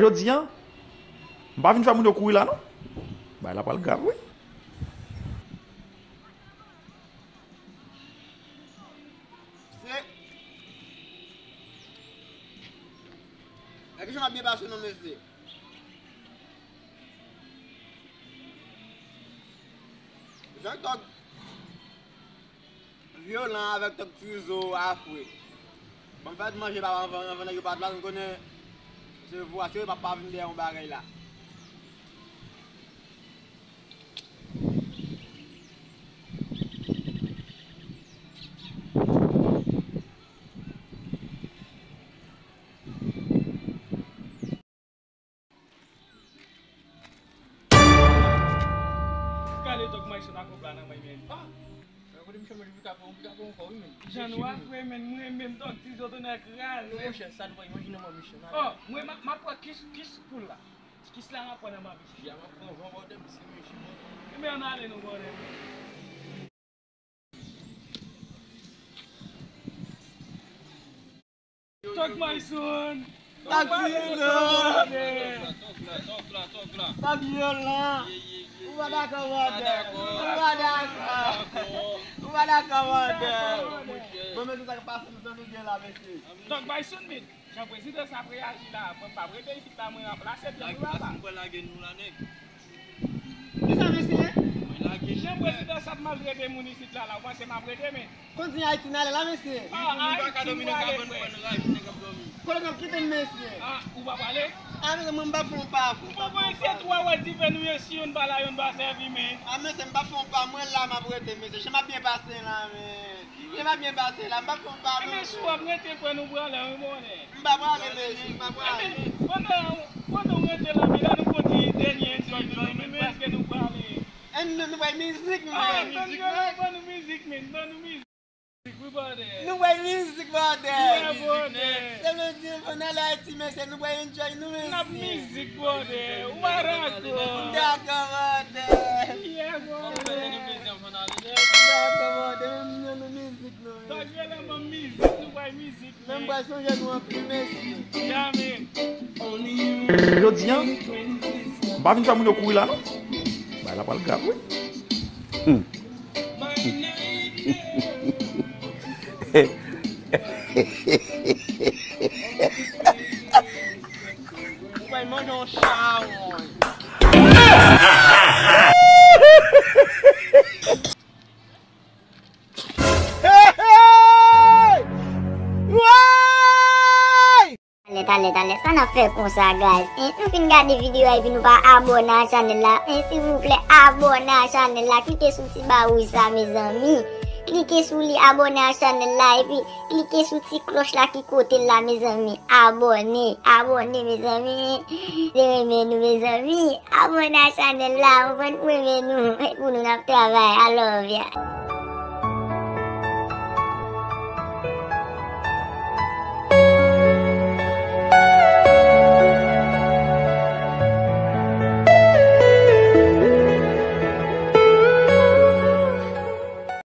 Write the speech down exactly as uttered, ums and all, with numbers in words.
Jodi a, m pa vin fè moun yo kouri la non. Bagay la pral grav wi. Se. Nèg yo ap byen pase non mesye. Jan tòg vyolan avèk tòg tizo a fre. Ban m fè manje pa anvan, anvan nèg yo pa t la, nou konnen se vwa se pa pa vin dèyè yon bagay la. Gade tòg Mayson ak kòb la nan men men. Ah! Kote misye manje pita pou pita pou ankò wi men. Jan nou afre men, mwen menm tòg tizo tonè kraze. Non monchè, sa nou pa imajine mwen misye. Oh, mwen m ap pran kis kis poul la. Kis la m ap pran nan mabi. Ya m ap pran van bòdè misye mesye. Enben ann ale nou bòdè. Tòg Mayson! Tòg Tizo! Tòg vyolan! Ou pa dakò mandè! Ou pa dakò! Ou pa dakò mandè! Bon mesye sa k ap pase nou tann nou gen la mesye. Tòg Mayson men, jan prezidan sa ap reyaji la, mwen m p ap rete isit la, mwen ranplase l wi papa. Kisa mesye? Jan prezidan sa ap maltrete moun isit la, la, ou panse m ap rete men. Kontinye Ayiti n ale la mesye. Ah, Ayiti nou ale frè. Kote n ap kite m mesye? Ah, ou p ap ale? Ah mesye mwen m p ap fè yon pa, fè yon pa. Mwen se twa wè diven nou ye si youn pa la youn pa sèvi men. Ah mesye m p ap fè yon pa, mwen la m ap rete mesye. Jan m ap byen pase la men. Jan m ap byen pase la, m p ap fè yon pa non. Enben si w ap rete frè nou pran lè wi bonè. M pa prale mesye, m pa prale. Pandan, pandan w rete la men la nou fè yon ti dènye enjoy nou men paske nou prale. Enn nou, nou bay mizik men. Ah, ban nou mizik men, ban nou mizik. Nou bay mizik bòdè. Yeah bòdè. Se nou di nou n ale Ayiti mesye, nou bay enjoy nou mesye. N ap mizik bòdè. Ou pa dakò? M dakò bòdè. Yeah bòdè. M dakò bòdè, men nou mizik nou. Tòg vyolan ban m mizik, nou bay mizik. Menm pral sonje nou anpil mesye. Djamil. Jodi a, m pa vin fè moun yo kouri la non. Bagay la pral grav wi. Hmm. Ou bay manje yon chawony. Hey, hey! Woy! Talè, talè, talè, sa n ap fè konsa, guys? Hein? Nou fin gade videyo a epi nou pa abòne a chanèl la. Hein, silvouplè, abòne a chanèl la. Klike sou ti ba wouj sa, mezanmi. Klike sou li, abòne a chanèl la, epi klike sou ti klòch la ki kote l la, mezanmi. Abòne, abòne, mezanmi. Se renmen nou, mezanmi. Abòne a chanèl la, ou konprann, pou renmen nou. E pou nou, n ap travay. I love ya.